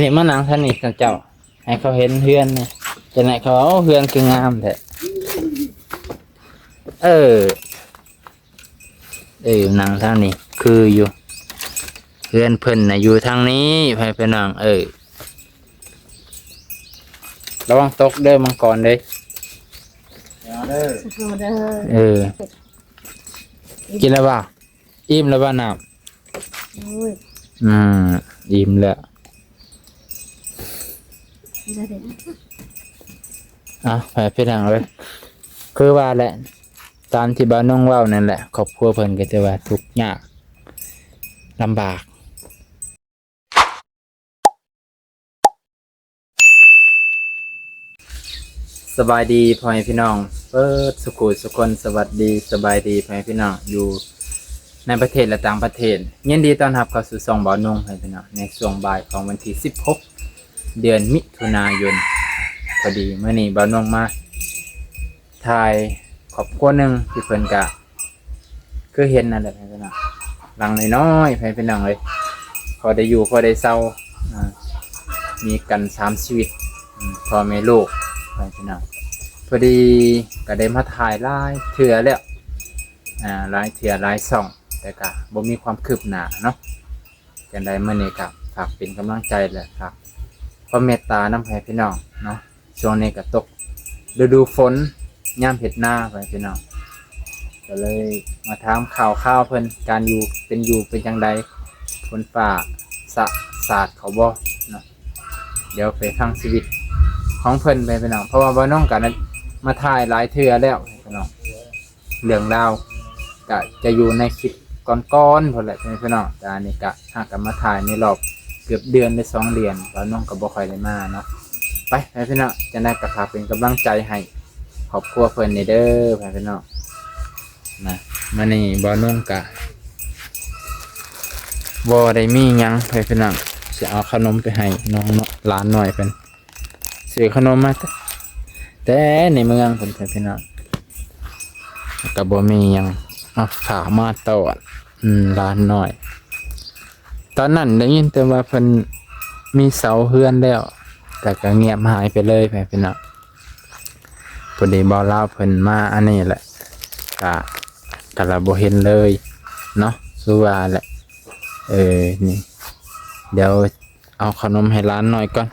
ນີ້ມານັ່ງທາງນີ້ເຈົ້າ ໃຫ້ເຂົາເຫັນເຮືອນນີ້ ຈັ່ງໃດເຂົາວ່າ ໂອ້ ເຮືອນຄືງາມແທ້. ເອີ ເອີ ນັ່ງທາງນີ້ຄືຢູ່ ເຮືອນເພິ່ນນະຢູ່ທາງນີ້ ໃຫ້ພີ່ນ້ອງ. ເອີ ລະວັງຕົກເດີມັງກອນເດີ. ເດີ ເອີ ກິນແລ້ວບໍ່? ອີ່ມແລ້ວບໍ່ນ້ຳ? ໂອ້ຍ ອືມ ອີ່ມແລ້ວ. ເອົາ ໃຫ້ພີ່ນ້ອງເອີຍ ຄືວ່າແຫຼະ ຕາມທີ່ບ່າວນົງເວົ້ານັ້ນແຫຼະ ຄອບຄົວເພິ່ນກໍຖືວ່າທຸກຍາກລຳບາກ. ສະບາຍດີພໍ່ແມ່ພີ່ນ້ອງເບິດສຸຂູສຸຄົນ ສະຫວັດດີ ສະບາຍດີພໍ່ແມ່ພີ່ນ້ອງຢູ່ໃນປະເທດ ແລະ ຕ່າງປະເທດ. ຍິນດີຕ້ອນຮັບເຂົ້າສູ່ຊ່ອງບ່າວນົງ ໃຫ້ພີ່ນ້ອງ ໃນຊ່ວງບ່າຍຂອງວັນທີສິບຫົກ ເດືອນມິຖຸນາຍົນ. ພໍດີມື້ນີ້ບ່າວນົງມາຖ່າຍຄອບຄົວໜຶ່ງທີ່ເພິ່ນກະ ຄືເຫັນນັ້ນແຫຼະພີ່ນ້ອງ ຫຼັງນ້ອຍໆ ພີ່ນ້ອງເອີຍ ພໍໄດ້ຢູ່ພໍໄດ້ເຊົາ ອາ ມີກັນສາມຊີວິດ ອືມ ພໍ່ແມ່ລູກ ພີ່ນ້ອງ. ພໍດີກໍໄດ້ມາຖ່າຍຫຼາຍເທື່ອແລ້ວ ອາ ຫຼາຍເທື່ອຫຼາຍຊ່ອງ ແຕ່ກໍບໍ່ມີຄວາມຄືບໜ້າເນາະ. ຈັ່ງໃດມື້ນີ້ກໍຝາກເປັນກຳລັງໃຈ ແລະ ຝາກຄວາມເມດຕານຳໃຫ້ພີ່ນ້ອງເນາະ. ຊ່ວງນີ້ກໍຕົກລະດູຝົນ ຍາມເຮັດນາໄປພີ່ນ້ອງ ກໍເລີຍມາຖາມຂ່າວຄາວເພິ່ນ ການຢູ່ເປັນຢູ່ເປັນຈັ່ງໃດ ຝົນຟ້າສະສາດເຂົາບໍ່ເນາະ. ດຽວໄປຟັງຊີວິດຂອງເພິ່ນໄປພີ່ນ້ອງ ເພາະວ່າບ່າວນົງກໍມາຖ່າຍຫຼາຍເທື່ອແລ້ວພີ່ນ້ອງ. ເລື່ອງລາວກະຈະຢູ່ໃນຄລິບກ່ອນໆ ພຸ້ນແຫຼະພີ່ນ້ອງ ແຕ່ອັນນີ້ກະຫາກະມາຖ່າຍໃນລອບເກືອບເດືອນ ຫຼື ສອງເດືອນ ບ່າວນົງກໍບໍ່ຄ່ອຍໄດ້ມາເນາະ. ໄປ ພີ່ນ້ອງ ຈັ່ງໃດກໍຝາກເປັນກຳລັງໃຈໃຫ້ຄອບຄົວເພິ່ນແດ່ເດີພີ່ນ້ອງນະ. ມື້ນີ້ບ່າວນົງກະບໍ່ໄດ້ມີຫຍັງພີ່ນ້ອງ ຊິເອົາຂະໜົມໄປໃຫ້ນ້ອງເນາະ ຫຼານນ້ອຍເພິ່ນ. ຊື້ຂະໜົມມາແຕ່ ແຕ່ໃນເມືອງພຸ້ນ ພີ່ນ້ອງ ກໍບໍ່ມີຫຍັງ ເອົາຝາກມາຕ້ອນ ອືມ ຫຼານນ້ອຍ. ຕອນນັ້ນໄດ້ຍິນແຕ່ວ່າເພິ່ນມີເສົາເຮືອນແລ້ວ ແຕ່ກໍງຽບຫາຍໄປເລີຍ ພີ່ນ້ອງ. ພໍດີບ່າວລາວເພິ່ນມາອັນນີ້ແຫຼະ ກະ ກະລະບໍ່ເຫັນເລີຍເນາະ ຄືວ່າແຫຼະ. ເອີ ນີ້ ດຽວເອົາຂະໜົມໃຫ້ຫຼານນ້ອຍກ່ອນ.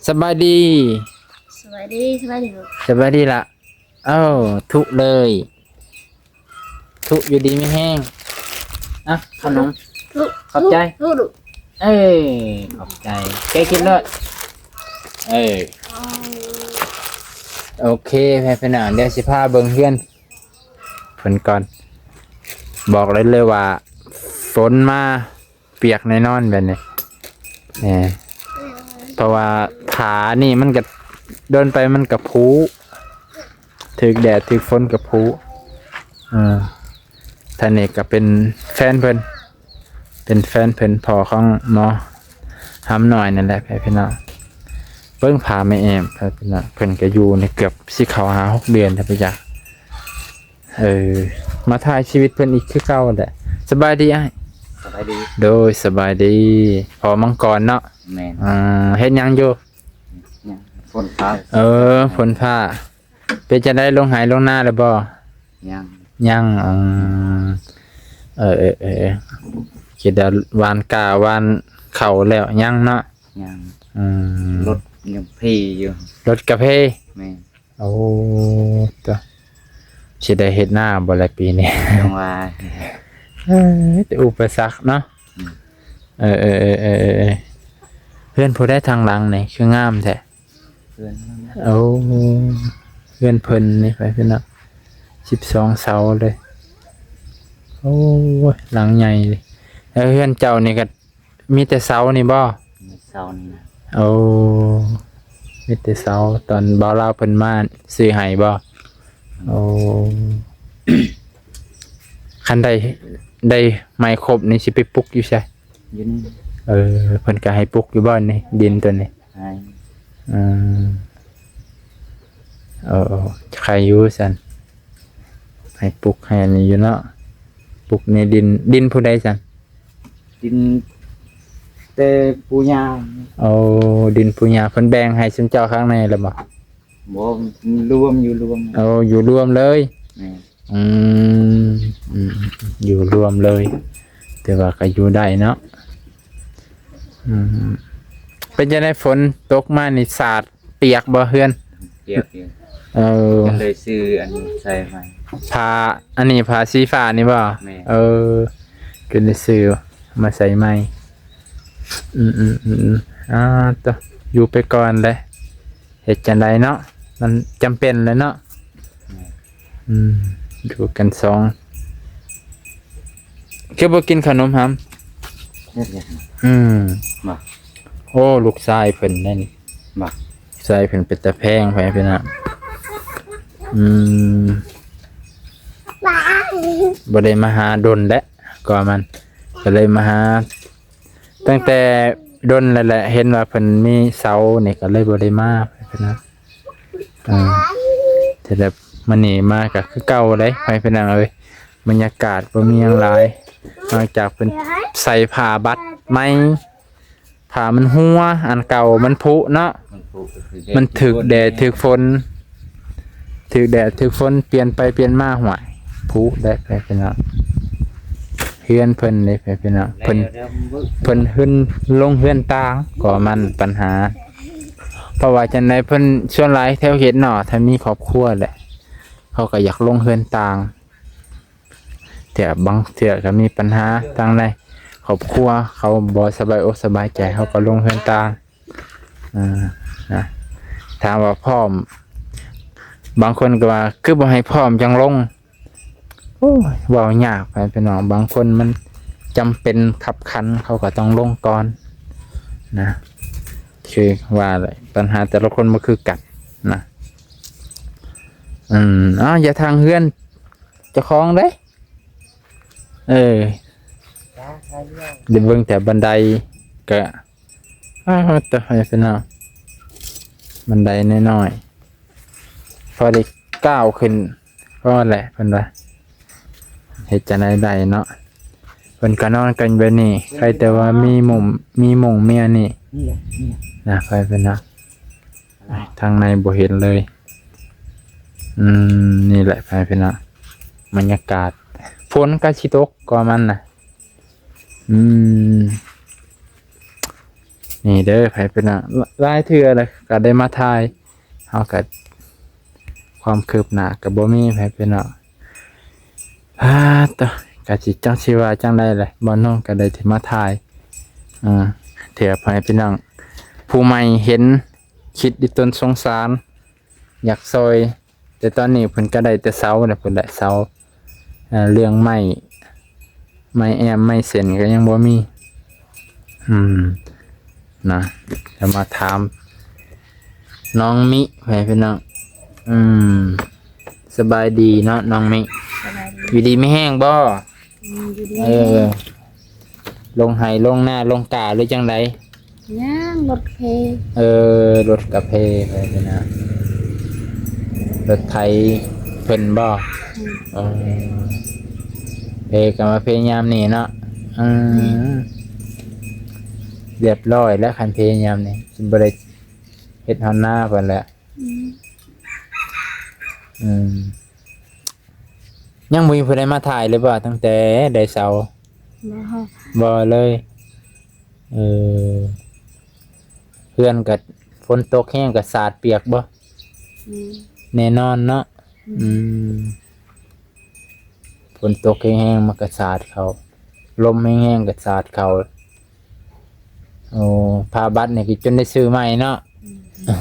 ສະບາຍດີ. ສະບາຍດີ ສະບາຍດີລູກ. ສະບາຍດີລະ. ເອົ້າ ທຸເລີຍ ທຸ ຢູ່ດີມີແຮງ. ອ່ະ ຂະໜົມ. ທຸ ຂອບໃຈ ທຸລູກ. ເອີ ຂອບໃຈ. ແກະກິນເລີຍ. ເອີ ໂອເຄ ແມ່ພີ່ນ້ອງ ດຽວຊິພາເບິ່ງເຮືອນເພິ່ນກ່ອນ. ບອກໄດ້ເລີຍວ່າ ຝົນມາ ປຽກແນ່ນອນແບບນີ້ ເອີ ເພາະວ່າຜານີ້ມັນກະ ດົນໄປມັນກະຜຸ ຖືກແດດຖືກຝົນກະຜຸ. ເອີ ທ່ານນີ້ກະເປັນແຟນເພິ່ນ ເປັນແຟນເພິ່ນ ພໍ່ຂອງໝໍຫຳນ້ອຍນັ້ນແຫຼະ ພີ່ນ້ອງ. ເບິ່ງຜາແມ່ແອມ ພີ່ນ້ອງ ເພິ່ນກະຢູ່ນີ້ເກືອບຊິເຂົ້າຫ້າຫົກເດືອນແລ້ວປະຈັກ. ເອີ ມາຖ່າຍຊີວິດເພິ່ນອີກຄືເກົ່າແຫຼະ. ສະບາຍດີອ້າຍ. ສະບາຍດີ. ໂດຍ ສະບາຍດີ. ພໍ່ມັງກອນເນາະ. ແມ່ນ. ອ່າ ເຮັດຫຍັງຢູ່? ຫຍັງ? ຝົນຟ້າ. ເອີ ຝົນຟ້າ. ເປັນຈັ່ງໃດ ລົງໄຮ່ລົງນາແລ້ວບໍ່? ຍັງ. ຍັງ. ອືມ ເອີ ເອີ ເອີ ຄິດວ່າຫວ່ານກ້າຫວ່ານເຂົ້າແລ້ວ ຍັງເນາະ. ຍັງ. ອືມ ລົດຍັງເພຢູ່. ລົດກະເພ. ແມ່ນ. ໂອ້ ຕະ ຊິໄດ້ເຮັດນາບໍ່ລະປີນີ້? ຈັ່ງວ່າ ເອີ ແຕ່ອຸປະສັກເນາະ. ອືມ ເອີ ເອີ ເຮືອນຜູ້ໃດທາງຫຼັງນີ້ຄືງາມແທ້? ເຮືອນ ໂອ້ ເຮືອນເພິ່ນນີ້ໄປພີ່ນ້ອງ ສິບສອງເສົາເລີຍ. ໂອ້ຍ ຫຼັງໃຫຍ່ເລີຍ. ແລ້ວເຮືອນເຈົ້ານີ້ກໍ ມີແຕ່ເສົານີ້ບໍ່? ມີເສົານີ້ນະ. ໂອ້ ມີແຕ່ເສົາ ຕອນບ່າວລາວເພິ່ນມາຊື້ໃຫ້ບໍ່? ໂອ້ ຄັນໄດ້ ໄດ້ໄມ້ຄົບນີ້ຊິໄປປຸກຢູ່ໃສ? ຢູ່ນີ້. ເອີ ເພິ່ນກໍໃຫ້ປຸກຢູ່ບໍ່ນີ້ ດິນຕົວນີ້? ໃຫ້. ອືມ ເອີ ໃຄຢູ່ຊັ້ນ ໃຫ້ປຸກໃຫ້ອັນນີ້ຢູ່ເນາະ. ປຸກໃນດິນ ດິນຜູ້ໃດຊັ້ນ? ດິນ ແຕ່ປູ່ຍ່າ. ໂອ້ ດິນປູ່ຍ່າເພິ່ນແບ່ງໃຫ້ຊຸມເຈົ້າຂ້າງໃນແລ້ວບໍ່? ບໍ່ ລວມ ຢູ່ລວມ. ໂອ້ ຢູ່ລວມເລີຍ. ແມ່ນ. ອືມ ອືມ ຢູ່ລວມເລີຍ ແຕ່ວ່າກໍຢູ່ໄດ້ເນາະ. ອືມ ເປັນຈັ່ງໃດ ຝົນຕົກມານີ້ສາດປຽກບໍ່ເຮືອນ? ປຽກຢູ່. ເອີ ກໍເລີຍຊື້ອັນໃສ່ໃໝ່ ຜ້າ ອັນນີ້ຜ້າສີຟ້ານີ້ບໍ່? ແມ່ນ. ເອີ ກໍເລີຍຊື້ມາໃສ່ໃໝ່. ອືມໆໆໆ ອ່າ ຕະ ຢູ່ໄປກ່ອນແຫຼະ ເຮັດຈັ່ງໃດເນາະ ມັນຈຳເປັນແຫຼະເນາະ. ແມ່ນ. ອືມ ຢູ່ກັນສອງ ຄືບໍ່ກິນຂະໜົມຫຳ? ອືມ ມາ. ໂອ້ ລູກຊາຍເພິ່ນນັ້ນ ມາ. ລູກຊາຍເພິ່ນເປັນຕາແພງ ໄປພີ່ນ້ອງ. ອືມ ບໍ່ໄດ້ມາຫາດົນແຫຼະ ກໍມັນ ກໍເລີຍມາຫາ ຕັ້ງແຕ່ດົນແລ້ວແຫຼະ ເຫັນວ່າເພິ່ນມີເສົານີ້ກໍເລີຍບໍ່ໄດ້ມາ ພີ່ນ້ອງ. ເອີ ແຕ່ແບບມື້ນີ້ມາກໍຄືເກົ່າເດ້ ພີ່ນ້ອງເອີຍ. ບັນຍາກາດບໍ່ມີຫຍັງຫຼາຍ ນອກຈາກເພິ່ນໃສ່ຜ້າບັດໃໝ່ ຜ້າມັນຮົ່ວ ອັນເກົ່າມັນຜຸເນາະ ມັນຜຸ ມັນຖືກແດດຖືກຝົນ ຖືກແດດຖືກຝົນ ປ່ຽນໄປປ່ຽນມາ ຫ້ວຍ ຜຸໄດ້ໄປພີ່ນ້ອງ. ເຮືອນເພິ່ນເດ້ໄປພີ່ນ້ອງ ເພິ່ນ ເພິ່ນເຮືອນ ລົງເຮືອນຕ່າງ ກໍມັນບັນຫາ ເພາະວ່າຈັ່ງໃດເພິ່ນ ສ່ວນຫຼາຍແຖວເຂດເນາະ ຖ້າມີຄອບຄົວແຫຼະ ເຂົາກໍຢາກລົງເຮືອນຕ່າງ. ເທື່ອບາງເທື່ອກໍມີບັນຫາທາງໃນຄອບຄົວ ເຂົາບໍ່ສະບາຍອົກສະບາຍໃຈ ເຂົາກໍລົງເຮືອນຕ່າງ. ອ່າ ນະ ຖາມວ່າພ້ອມ ບາງຄົນກໍວ່າ ຄືບໍ່ໃຫ້ພ້ອມຈັ່ງລົງ? ໂອ້ຍ ເວົ້າຍາກໄປພີ່ນ້ອງ ບາງຄົນມັນຈຳເປັນຄັບຂັນ ເຂົາກໍຕ້ອງລົງກ່ອນນະ. ຄືວ່າແຫຼະ ບັນຫາແຕ່ລະຄົນບໍ່ຄືກັນນະ. ອືມ ອ້າວ ຢ່າທາງເຮືອນເຈົ້າຂອງເດ້. ເອີ ໄດ້ເບິ່ງແຕ່ບັນໄດກະ ອ້າວ ຕາຍພີ່ນ້ອງ ບັນໄດນ້ອຍໆ ພໍໄດ້ກ້າວຂຶ້ນ ພໍແຫຼະ ເພິ່ນວ່າ ເຮັດຈັ່ງໃດໄດ້ເນາະ. ເພິ່ນກໍນອນກັນແບບນີ້ ໃຄແຕ່ວ່າມີໝົງ ມີໝົງເມຍນີ້ ນີ້ແຫຼະ ນີ້ແຫຼະ ນະ ໄປເພິ່ນນະ. ທາງໃນບໍ່ເຫັນເລີຍ. ອືມ ນີ້ແຫຼະ ພໍ່ແມ່ພີ່ນ້ອງ ບັນຍາກາດ ຝົນກໍຊິຕົກກໍມັນນະ. ອືມ ນີ້ເດີ ພໍ່ແມ່ພີ່ນ້ອງ ຫຼາຍເທື່ອແລ້ວກໍໄດ້ມາຖ່າຍ ເຮົາກໍ ຄວາມຄືບໜ້າກໍບໍ່ມີ ພໍ່ແມ່ພີ່ນ້ອງ. ອາ ຕະ ກະຊິຈັກຊິວ່າຈັ່ງໃດແຫຼະ ບ່າວໜຸ່ມກໍໄດ້ທີ່ມາຖ່າຍ ອ່າ ເທື່ອໃຫ້ພີ່ນ້ອງຜູ້ໃໝ່ເຫັນ ຄິດດີຕົນສົງສານ ຢາກຊ່ອຍ ແຕ່ຕອນນີ້ເພິ່ນກໍໄດ້ແຕ່ເສົາແຫຼະ ເພິ່ນໄດ້ເສົາ ເອີ ເລື່ອງໄມ້ ໄມ້ແອ້ມໄມ້ເສັ້ນກໍຍັງບໍ່ມີ ອືມ ນະ ແລ້ວມາຖາມນ້ອງມິ ແມ່ພີ່ນ້ອງ ອືມ ສະບາຍດີເນາະນ້ອງມິ ສະບາຍດີ ຢູ່ດີມີແຮງບໍ່? ອືມ ຢູ່ດີ ເອີ ມີແຮງ ລົງໄຮ່ລົງນາລົງກາ ຫຼືຈັ່ງໃດ? ຍ່າງລົດເພ ເອີ ລົດກະເພ ແມ່ນນະ ລົດໄຖເພິ່ນບໍ່? ອືມ ເອີ ເພກໍມາເພຍາມນີ້ເນາະ ອືມ ແມ່ນ ລຽບຮ້ອຍແລ້ວ ຄັນເພຍາມນີ້ຊິບໍ່ໄດ້ເຮັດຮອດນາເພິ່ນແຫຼະ ອືມ ອືມ ຍັງບໍ່ມີຜູ້ໃດມາຖ່າຍເລີຍບໍ່ ຕັ້ງແຕ່ໄດ້ເສົາ? ບໍ່ ບໍ່ເລີຍ ເອີ ເຮືອນກໍຝົນຕົກແຮງກໍສາດປຽກບໍ່? ແມ່ນ ແນ່ນອນເນາະ ອືມ ອືມ ຝົນຕົກແຮງໆ ມັນກໍສາດເຂົ້າ ລົມແຮງໆ ກໍສາດເຂົ້າ ໂອ້ ຜ້າບັດນີ້ກໍຈົນໄດ້ຊື້ໃໝ່ເນາະ ອືມ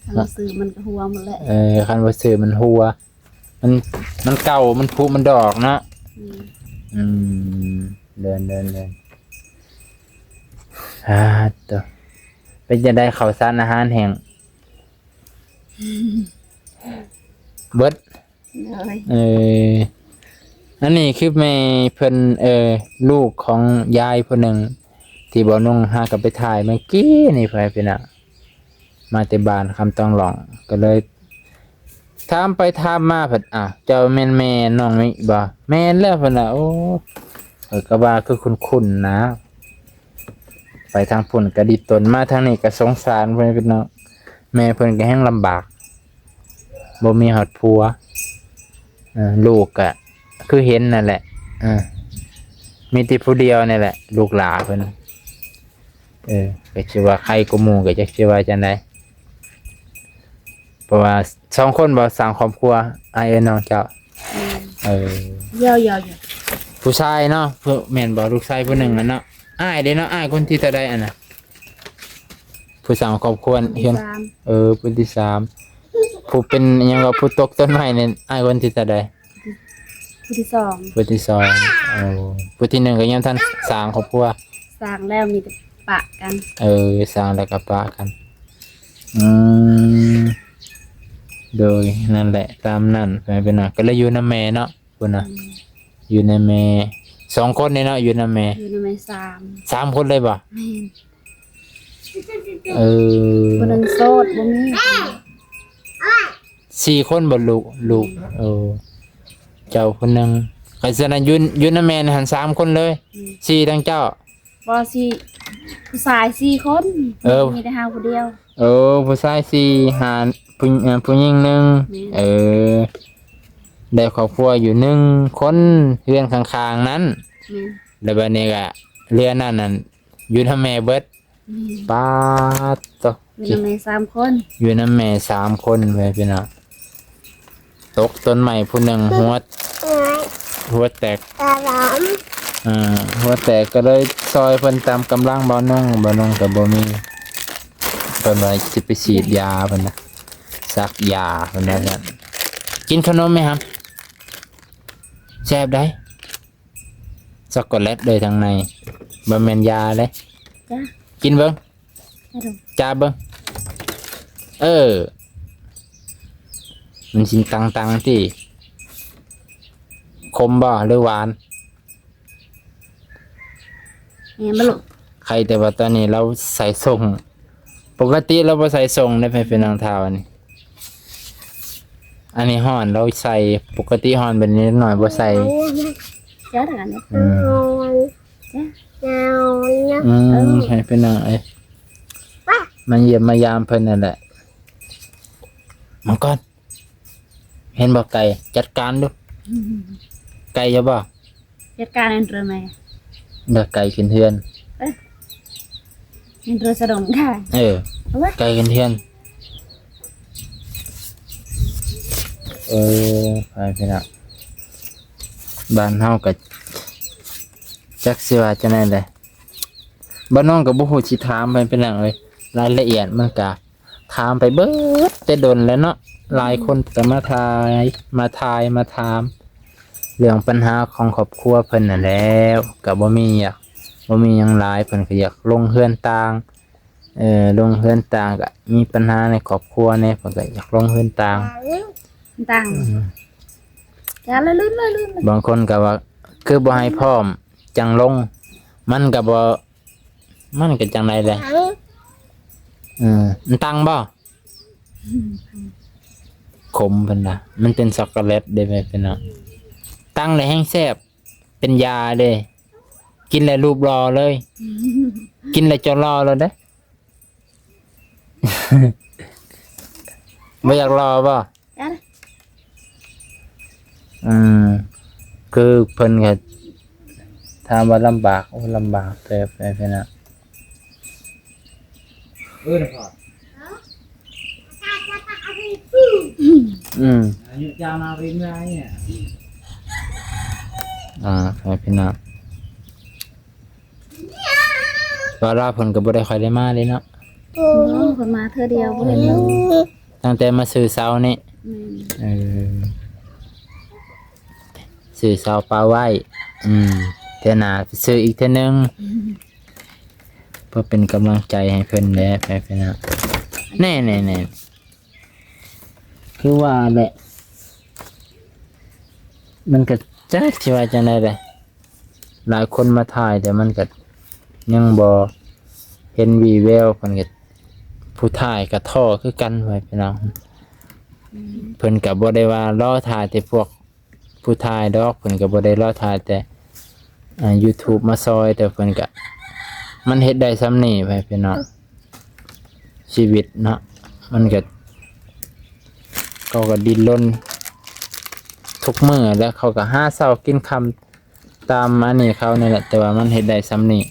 ຄັນບໍ່ຊື້ມັນກໍຮົ່ວໝົດແຫຼະ ເອີ ຄັນບໍ່ຊື້ມັນຮົ່ວ ມັນ ມັນເກົ່າ ມັນຜຸມັນດອກເນາະ ອືມ ອືມ ເດີນ ເດີນ ເດີນ ອາ ໂຕ ເປັນຈັ່ງໃດ ເຂົ້າສານອາຫານແຫ້ງ ເບິດ ໂດຍ ເອີ ອັນນີ້ຄືແມ່ເພິ່ນ ເອີ ລູກຂອງຍາຍຜູ້ໜຶ່ງ ທີ່ບ່າວໜຸ່ມຫາກັນໄປຖ່າຍເມື່ອກີ້ນີ້ ພໍ່ແມ່ພີ່ນ້ອງ ມາແຕ່ບ້ານຄຳຕອງຫຼອງ ກໍເລີຍຖາມໄປຖາມມາເພິ່ນ ອ້າວ ເຈົ້າແມ່ນແມ່ນ້ອງມິບໍ່? ແມ່ນແລ້ວ ເພິ່ນວ່າ ໂອ້ ຂ້ອຍກໍວ່າຄືຄຸ້ນໆນະ ໄປທາງພຸ້ນກໍດິດຕົນ ມາທາງນີ້ກໍສົງສານເພິ່ນພີ່ນ້ອງ ແມ່ເພິ່ນກໍແຮງລຳບາກ ບໍ່ມີຮອດຜົວ ເອີ ລູກກໍຄືເຫັນນັ້ນແຫຼະ ເອີ ມີແຕ່ຜູ້ດຽວນີ້ແຫຼະ ລູກຫຼ້າເພິ່ນ ເອີ ກໍຊິວ່າໄຄກວ່າໝູ່ ກໍຈັກຊິວ່າຈັ່ງໃດ ເພາະວ່າສອງຄົນບໍ່ສ້າງຄອບຄົວ ອ້າຍເອີຍນ້ອງເຈົ້າ ແມ່ນ ເອີ ດຽວໆໆ ຜູ້ຊາຍເນາະ ຜູ້ ແມ່ນບໍ່ ລູກຊາຍຜູ້ໜຶ່ງຫັ້ນເນາະ ອ້າຍເດ້ເນາະ ອ້າຍຄົນທີເທົ່າໃດອັນນະ ຜູ້ສ້າງຄອບຄົວ ຄົນທີ ເຮືອນ ສາມ ເອີ ຄົນທີສາມ ຜູ້ເປັນຫຍັງກໍ ຜູ້ຕົກຕົ້ນໄມ້ນີ້ ອ້າຍຄົນທີເທົ່າໃດ ຜູ້ທີສອງ ຜູ້ທີສອງ ໂອ້ ຜູ້ທີໜຶ່ງກໍຍັງທັນສ້າງຄອບຄົວ ສ້າງແລ້ວມີແຕ່ປະກັນ ເອີ ສ້າງແລ້ວກໍປະກັນ ອືມ ໂດຍ ນັ້ນແຫຼະ ຕາມນັ້ນ ໄປເປັນນະ ກໍເລີຍຢູ່ນຳແມ່ເນາະ ພຸ້ນນະ ອືມ ຢູ່ນຳແມ່ ສອງຄົນນີ້ເນາະ ຢູ່ນຳແມ່ ຢູ່ນຳແມ່ສາມ ສາມຄົນເລີຍບໍ່ ແມ່ນ ເອີ ຜູ້ໜຶ່ງໂສດ ບໍ່ມີ ສີ່ຄົນບໍ່ລູກ ລູກ ເອີ ເຈົ້າຜູ້ໜຶ່ງ ກໍສະນັ້ນຢູ່ ຢູ່ນຳແມ່ຫັ້ນສາມຄົນເລີຍ ອືມ ສີ່ທັງເຈົ້າ ບໍ່ ສີ່ ຜູ້ຊາຍສີ່ຄົນ ເອີ ມີແຕ່ເຮົາຜູ້ດຽວ ເອີ ຜູ້ຊາຍສີ່ ຫ້າ ຜູ້ ເອີ ຜູ້ຍິງໜຶ່ງ ແມ່ນ ເອີ ໄດ້ຄອບຄົວຢູ່ໜຶ່ງຄົນ ເຮືອນຂ້າງໆນັ້ນ ແມ່ນ ແລ້ວບັດນີ້ກໍເຮືອນນັ້ນນັ້ນ ຢູ່ນຳແມ່ເບິດ ແມ່ນ ປາດໂທ້ ຢູ່ນຳແມ່ສາມຄົນ ຢູ່ນຳແມ່ສາມຄົນເວີຍພີ່ນ້ອງ ຕົກຕົ້ນໄມ້ຜູ້ໜຶ່ງຫົວ ຫົວແຕກ ເອີ ຫົວແຕກ ກໍເລີຍຊ່ອຍເພິ່ນຕາມກຳລັງ ບ່າວນົງ ບ່າວນົງກໍບໍ່ມີ ເພິ່ນວ່າຊິໄປສີດຢາ ເພິ່ນນະ ສັກຢາ ເພິ່ນວ່າຊັ້ນ ກິນຂະໜົມໄໝຫຳ ແຊບໃດ ຊັອກໂກແລັດເດີທາງໃນ ບໍ່ແມ່ນຢາເດ້ ຈ້າ ກິນເບິ່ງ ຈ້າເບິ່ງ ເອີ ມັນຊິຕັງໆຕິ ຂົມບໍ່ ຫຼືຫວານ ແມ່ນບໍ່ລູກ ໄຄແຕ່ວ່າຕອນນີ້ລາວໃສ່ສົ້ງ ປົກກະຕິລາວບໍ່ໃສ່ສົ້ງເດ້ ເປັນນາງທ້າວອັນນີ້ ອັນນີ້ຮ້ອນ ລາວໃສ່ ປົກກະຕິຮ້ອນແບບນີ້ ເດັກນ້ອຍບໍ່ໃສ່ ເຈົ້າທາງນັ້ນ ອືມ ເຈົ້າ ອືມ ເອີ ໃຫ້ເພິ່ນນັ່ງເອີຍ ມາຢ້ຽມມາຢາມເພິ່ນນັ້ນແຫຼະ ມັງກອນ ເຫັນບໍ່ໄກ່ ຈັດການດູ ໄກ່ຢູ່ບໍ່ ຈັດການອັນເຕີມາ ເດີ ໄກ່ຂຶ້ນເຮືອນ ເອີ ເຫັນເຕີສະດົງໄດ້ ເອີ ເອົາວະ ໄກ່ຂຶ້ນເຮືອນ ເອີ ໄປພີ່ນ້ອງ ບ້ານເຮົາກໍຈັກຊິວ່າຈັ່ງໃດແຫຼະ ບ້ານນ້ອງກໍບໍ່ຮູ້ຊິຖາມໄປເປັນຫຍັງເລີຍ ລາຍລະອຽດມັນກະ ຖາມໄປເບິດແຕ່ດົນແລ້ວເນາະ ຫຼາຍຄົນກໍມາຖ່າຍ ມາຖ່າຍ ມາຖາມ ເລື່ອງບັນຫາຂອງຄອບຄົວເພິ່ນນັ້ນແຫຼະ ກໍບໍ່ມີຫຍັງ ບໍ່ມີຫຍັງຫຼາຍ ເພິ່ນກໍຢາກລົງເຮືອນຕ່າງ ເອີ ລົງເຮືອນຕ່າງ ກໍມີບັນຫາໃນຄອບຄົວແດ່ ເພິ່ນກໍຢາກລົງເຮືອນຕ່າງ ຕ່າງ ອືມ ຢ່າລະ ລື່ນເລີຍ ລື່ນເລີຍ ບາງຄົນກໍວ່າ ຄືບໍ່ໃຫ້ພ້ອມຈັ່ງລົງ ມັນກໍບໍ່ ມັນກໍຈັ່ງໃດແຫຼະ ເອີ ມັນຕັງບໍ່ ຂົມເພິ່ນວ່າ ມັນເປັນຊັອກໂກແລັດເດ້ແມ່ພີ່ນ້ອງ ຕັງແລ້ວແຮງແຊບ ເປັນຢາເດ້ ກິນແລ້ວຮູບຫຼໍ່ເລີຍ ກິນແລ້ວເຈົ້າຫຼໍ່ເລີຍເດ້ ບໍ່ຢາກຫຼໍ່ບໍ່? ອືມ ຄືເພິ່ນກໍຖາມວ່າລຳບາກ ໂອ້ ລຳບາກແຕ່ ແຕ່ ແຕ່ນະ ເອີ ນະພໍ່ ອືມ ອາຍຸຈາມາວິນໄດ້ ອ່າ ໃຫ້ພີ່ນ້ອງ ວ່າລາວເພິ່ນກໍບໍ່ໄດ້ຄ່ອຍໄດ້ມາເດ້ເນາະ ໂອ້ ເພິ່ນມາເທື່ອດຽວບໍ່ເຫັນເລີຍ ຕັ້ງແຕ່ມາຊື້ເຊົານີ້ ແມ່ນ ເອີ ຊື້ເຊົາປາໄວ້ ອືມ ເທື່ອໜ້າຊື້ອີກເທື່ອໜຶ່ງ ເພື່ອເປັນກຳລັງໃຈໃຫ້ເພິ່ນແດ່ ແມ່ພີ່ນ້ອງ ແນ່ໆໆ ຄືວ່າແຫຼະ ມັນກໍຈັກຊິວ່າຈັ່ງໃດແຫຼະ ຫຼາຍຄົນມາຖ່າຍ ແຕ່ມັນກໍຍັງບໍ່ເຫັນວີ່ແວວ ເພິ່ນກໍ ຜູ້ຖ່າຍກໍທໍ້ຄືກັນ ພໍ່ແມ່ພີ່ນ້ອງ ອືມ ເພິ່ນກໍບໍ່ໄດ້ວ່າລໍຖ້າແຕ່ພວກຜູ້ຖ່າຍດອກ ເພິ່ນກໍບໍ່ໄດ້ລໍຖ້າແຕ່ ອ່າ ຢູທູບມາຊ່ອຍ ແຕ່ເພິ່ນກໍ ມັນເຮັດໄດ້ສ່ຳນີ້ໄປພີ່ນ້ອງ ຊີວິດເນາະ ມັນກໍ ເຂົາກໍດີ້ນລົນທຸກມື້ແຫຼະ ເຂົາກໍຫາເຊົ້າກິນຄ່ຳຕາມອັນນີ້ເຂົານີ້ແຫຼະ ແຕ່ວ່າມັນເຮັດໄດ້ສ່ຳນີ້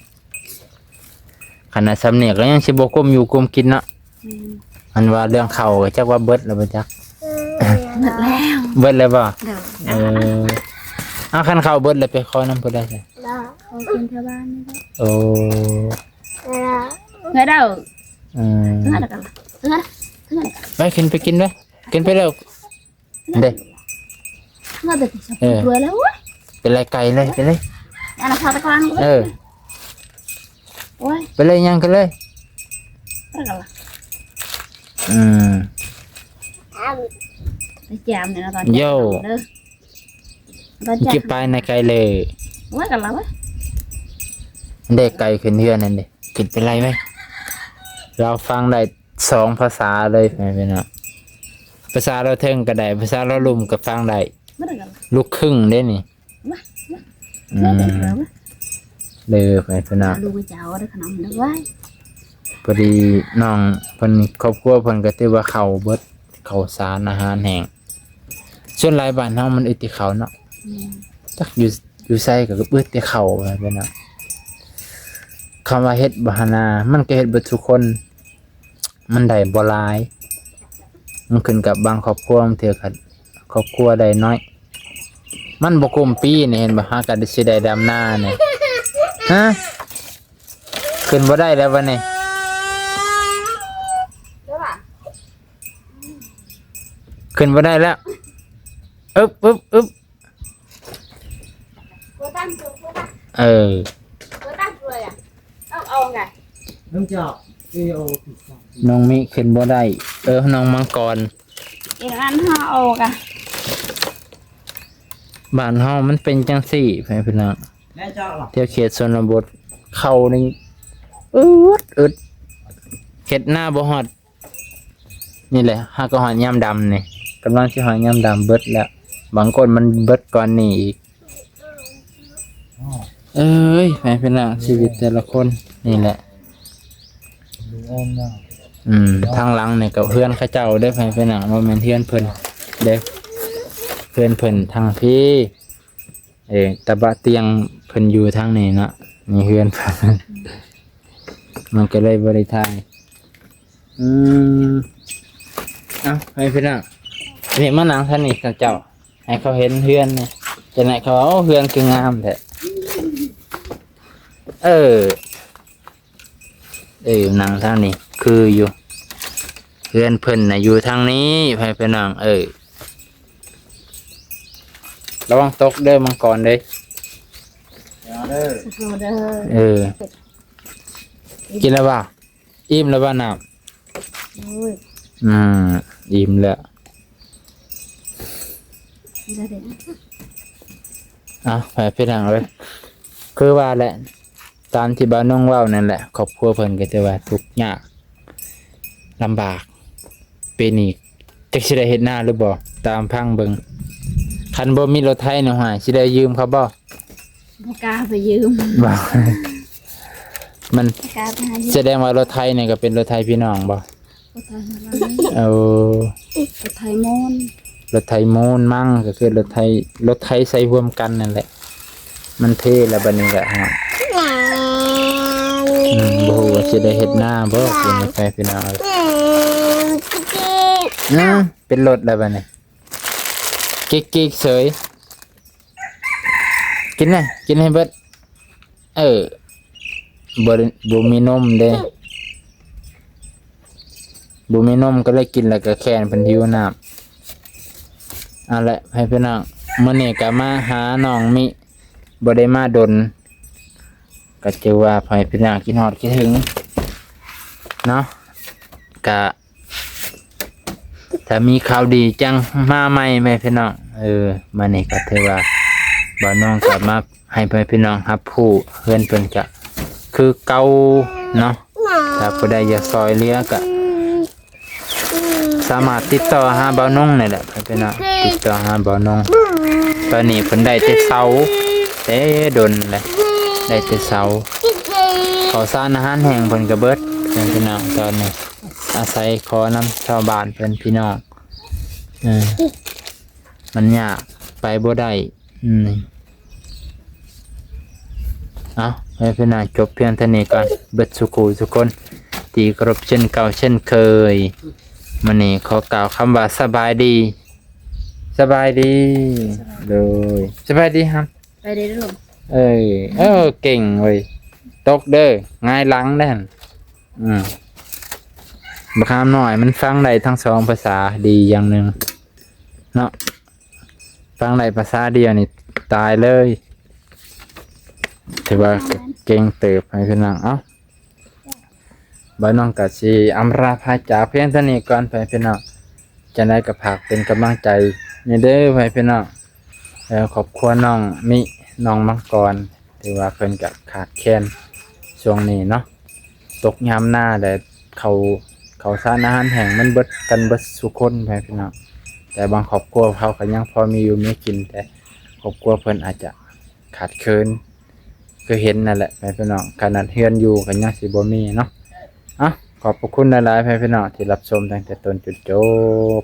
ຂະໜາດສ່ຳນີ້ກໍຍັງຊິບໍ່ກຸ້ມຢູ່ກຸ້ມກິນເນາະ ແມ່ນ ອັນວ່າເລື່ອງເຂົ້າກໍຈັກວ່າເບິດແລ້ວບໍ່ຈັກ ເບິດແລ້ວ ເບິດແລ້ວບໍ່? ໂດຍ ເອີ ເອົາ ຄັນເຂົ້າເບິດແລ້ວໄປຂໍນຳຜູ້ໃດຊະ? ຂໍກິນແຖວບ້ານນີ້ແຫຼະ ໂອ້ ເອີ ເອີ ເອີ ໄປຂຶ້ນໄປກິນໄປ ຂຶ້ນໄປແລ້ວ ເດ້ ເອີ ເປັນໄລ່ໄກ່ເລີຍ ໄປເລີຍ ອັນນັ້ນ ເອີ ໂອ້ຍ ໄປເລີຍ ຍ່າງກັນເລີຍ ອືມ ໄປຈາມນີ້ນະ ຕອນ ໂຢ ເດີ ຕອນຈາມ ຊິໄປນະໄກ່ເລີຍ ໂອ້ຍ ກັນລະເວີຍ ເດ້ ໄກ່ຂຶ້ນເຮືອນນັ້ນເດ້ ຂຶ້ນໄປໄລ່ໄວ້ ລາວຟັງໄດ້ ສອງພາສາເລີຍ ພີ່ນ້ອງ ພາສາລາວເທິງກໍໄດ້ ພາສາລາວລຸ່ມກໍຟັງໄດ້ ບໍ່ໄດ້ກັນ ລູກຄຶ່ງເດ້ນີ້ ມາ ມາ ອືມ ມາເດີ ມາເດີ ໄປພີ່ນ້ອງ ລູກຈະເອົາເດີຂະໜົມເດີ ວ້າຍ ພໍດີນ້ອງເພິ່ນ ຄອບຄົວເພິ່ນກໍຖືວ່າເຂົ້າເບິດ ເຂົ້າສານອາຫານແຫ້ງ ສ່ວນຫຼາຍບ້ານເຮົາມັນອຶດແຕ່ເຂົ້າເນາະ ແມ່ນ ຈັກຢູ່ ຢູ່ໃສກໍອຶດແຕ່ເຂົ້າ ພີ່ນ້ອງ ຄຳວ່າເຮັດບໍ່ຫັ້ນນາ ມັນກໍເຮັດເບິດທຸກຄົນ ມັນໄດ້ບໍ່ຫຼາຍ ມັນຂຶ້ນກັບບາງຄອບຄົວ ບາງເທື່ອກໍຄອບຄົວໄດ້ໜ້ອຍ ມັນບໍ່ກຸ້ມປີນີ້ ເຫັນບໍ່ ຫາກໍຊິໄດ້ດຳນານີ້ ຮະ ຂຶ້ນບໍ່ໄດ້ແລ້ວບັດນີ້ ຂຶ້ນບໍ່ໄດ້ແລ້ວ ອຶບ ອຶບ ອຶບ ເອີ ນ້ອງມິຂຶ້ນບໍ່ໄດ້ ເອີ ນ້ອງມັງກອນ ບ້ານເຮົາມັນເປັນຈັ່ງຊີ້ ພີ່ນ້ອງ ແຖວເຂດຊົນນະບົດ ເຂົ້ານີ້ອຶດ ອຶດ ເຮັດນາບໍ່ຮອດ ນີ້ແຫຼະ ຫາກໍຮອດຍາມດຳນີ້ ກຳລັງຊິຮອດຍາມດຳເບິດແລ້ວ ບາງຄົນມັນເບິດກ່ອນນີ້ອີກ ເອີຍ ໄປພີ່ນ້ອງ ຊີວິດແຕ່ລະຄົນນີ້ແຫຼະ ອືມ ທາງຫຼັງນີ້ກໍເຮືອນເຂົາເຈົ້າເດີ ໄປພີ່ນ້ອງ ບໍ່ແມ່ນເຮືອນເພິ່ນເດ້ ເຮືອນເພິ່ນທາງພີ້ ເອີ ຕະບະຕຽງເພິ່ນຢູ່ທາງນີ້ເນາະ ນີ້ເຮືອນເພິ່ນ ມັນກໍເລີຍບໍ່ໄດ້ຖ່າຍ ອືມ ເອົ້າ ໃຫ້ພີ່ນ້ອງ ນີ້ມານັ່ງທາງນີ້ເຂົາເຈົ້າ ໃຫ້ເຂົາເຫັນເຮືອນນີ້ ຈັ່ງໃດເຂົາວ່າ ໂອ້ ເຮືອນຄືງາມແທ້ ເອີ. ເອີ ນັ່ງທາງນີ້ຄືຢູ່ ເຮືອນເພິ່ນນະຢູ່ທາງນີ້ ໃຫ້ພີ່ນ້ອງ ເອີ ລະວັງຕົກເດີ ມັງກອນເດີ ເດີ ເອີ ກິນແລ້ວບໍ່? ອີ່ມແລ້ວບໍ່ນ້ຳ? ໂອ້ຍ ອືມ ອີ່ມແລ້ວ ເອົາ ໃຫ້ພີ່ນ້ອງເອີຍ ຄືວ່າແຫຼະ ຕາມທີ່ບ່າວນົງເວົ້ານັ້ນແຫຼະ ຄອບຄົວເພິ່ນກໍຖືວ່າທຸກຍາກລຳບາກ ປີນີ້ຈັກຊິໄດ້ເຮັດນາຫຼືບໍ່ ຕາມຟັງເບິ່ງ ຄັນບໍ່ມີລົດໄຖນີ້ ຫ້ວຍ ຊິໄດ້ຢືມເຂົາບໍ່? ບໍ່ກ້າໄປຢືມ ບໍ່ ມັນ ບໍ່ກ້າໄປຫາຢືມ ສະແດງວ່າລົດໄຖນີ້ກໍເປັນລົດໄຖພີ່ນ້ອງບໍ່? ລົດໄຖຂອງເຮົານີ້ ໂອ້ ລົດໄຖໂມນ ລົດໄຖໂມນມັ້ງ ກໍຄືລົດໄຖ ລົດໄຖໃຊ້ຮ່ວມກັນນັ້ນແຫຼະ ມັນເທແລ້ວບັດນີ້ກໍ ອືມ ບໍ່ຮູ້ວ່າຊິໄດ້ເຮັດນາບໍ່ ເປັນໄປພີ່ນ້ອງເອີຍ ອືມ ເປັນລົດແລ້ວບັດນີ້ ກິກໆເສີຍ ກິນນະ ກິນໃຫ້ເບິດ ເອີ ບໍ່ ບໍ່ມີນົມເດ້ ບໍ່ມີນົມກໍເລີຍກິນແລ້ວກໍແຄ້ນ ເພິ່ນຫິວນ້ຳ ເອົາລະ ໃຫ້ພີ່ນ້ອງ ມື້ນີ້ກໍມາຫານ້ອງມິ ບໍ່ໄດ້ມາດົນ ກໍຖືວ່າໃຫ້ພີ່ນ້ອງຄິດຮອດຄິດເຖິງເນາະ ກະ ຖ້າມີຂ່າວດີຈັ່ງມາໃໝ່ແມ່ພີ່ນ້ອງ ເອີ ມື້ນີ້ກໍຖືວ່າບ່າວນົງກໍມາໃຫ້ພໍ່ແມ່ພີ່ນ້ອງຮັບຮູ້ ເຮືອນເພິ່ນກະຄືເກົ່າເນາະ ຖ້າຜູ້ໃດຢາກຊ່ອຍເຫຼືອກະສາມາດຕິດຕໍ່ຫາບ່າວນົງນີ້ແຫຼະ ພໍ່ແມ່ພີ່ນ້ອງ ຕິດຕໍ່ຫາບ່າວນົງ ຕອນນີ້ເພິ່ນໄດ້ແຕ່ເສົາ ແຕ່ດົນແຫຼະ ໄດ້ແຕ່ເສົາ ເຂົ້າສານອາຫານແຫ້ງເພິ່ນກໍເບິດ ເພິ່ນພີ່ນ້ອງ ຕອນນີ້ອາໄສຂໍນຳຊາວບ້ານເພິ່ນ ພີ່ນ້ອງ ເອີ ມັນຍາກ ໄປບໍ່ໄດ້. ອືມ ເອົາ ໃຫ້ພີ່ນ້ອງຈົບພຽງເທົ່ານີ້ກ່ອນ ເບິດສູ່ຄູ່ສູ່ຄົນທີ່ເຄົາລົບເຊັ່ນເກົ່າເຊັ່ນເຄີຍ. ມື້ນີ້ຂໍກ່າວຄຳວ່າສະບາຍດີ. ສະບາຍດີ. ໂດຍ ສະບາຍດີຮຳ. ໄປເດ້ອລຸງ. ເອີ ເອີ ເກັ່ງເວີຍ. ຕົກເດີ ຫງາຍຫຼັງເດ້ຫັ້ນ. ອືມ ບັກຫາມນ້ອຍມັນຟັງໄດ້ທັງສອງພາສາ ດີຢ່າງໜຶ່ງເນາະ. ຟັງໄດ້ພາສາດຽວນີ້ຕາຍເລີຍ. ຖືວ່າເກັ່ງເຕີບໃຫ້ພີ່ນ້ອງ. ເອົ້າ ບ່າວນ້ອງກະຊິອຳລາພາຈາກພຽງເທົ່ານີ້ກ່ອນ ໃຫ້ພີ່ນ້ອງ. ຈັ່ງໃດກໍຝາກເປັນກຳລັງໃຈແດ່ເດີ ໃຫ້ພີ່ນ້ອງ. ເອີ ຄອບຄົວນ້ອງມິ ນ້ອງມັງກອນ ຖືວ່າເພິ່ນກະຂາດແຄນຊ່ວງນີ້ເນາະ. ຕົກຍາມນາແລ້ວ ເຂົ້າ ເຂົ້າສານອາຫານແຫ້ງມັນເບິດກັນເບິດສູ່ຄົນ ໃຫ້ພີ່ນ້ອງ. ແຕ່ບາງຄອບຄົວເຮົາກໍຍັງພໍມີຢູ່ມີກິນ ແຕ່ຄອບຄົວເພິ່ນອາດຈະຂາດເຂີນ ຄືເຫັນນັ້ນແຫຼະ ໃຫ້ພີ່ນ້ອງ. ຂະໜາດເຮືອນຢູ່ກໍຍັງຊິບໍ່ມີເນາະ. ເອົ້າ ຂອບພະຄຸນຫຼາຍໆ ໃຫ້ພີ່ນ້ອງທີ່ຮັບຊົມຕັ້ງແຕ່ຕົ້ນຈົນຈົບ.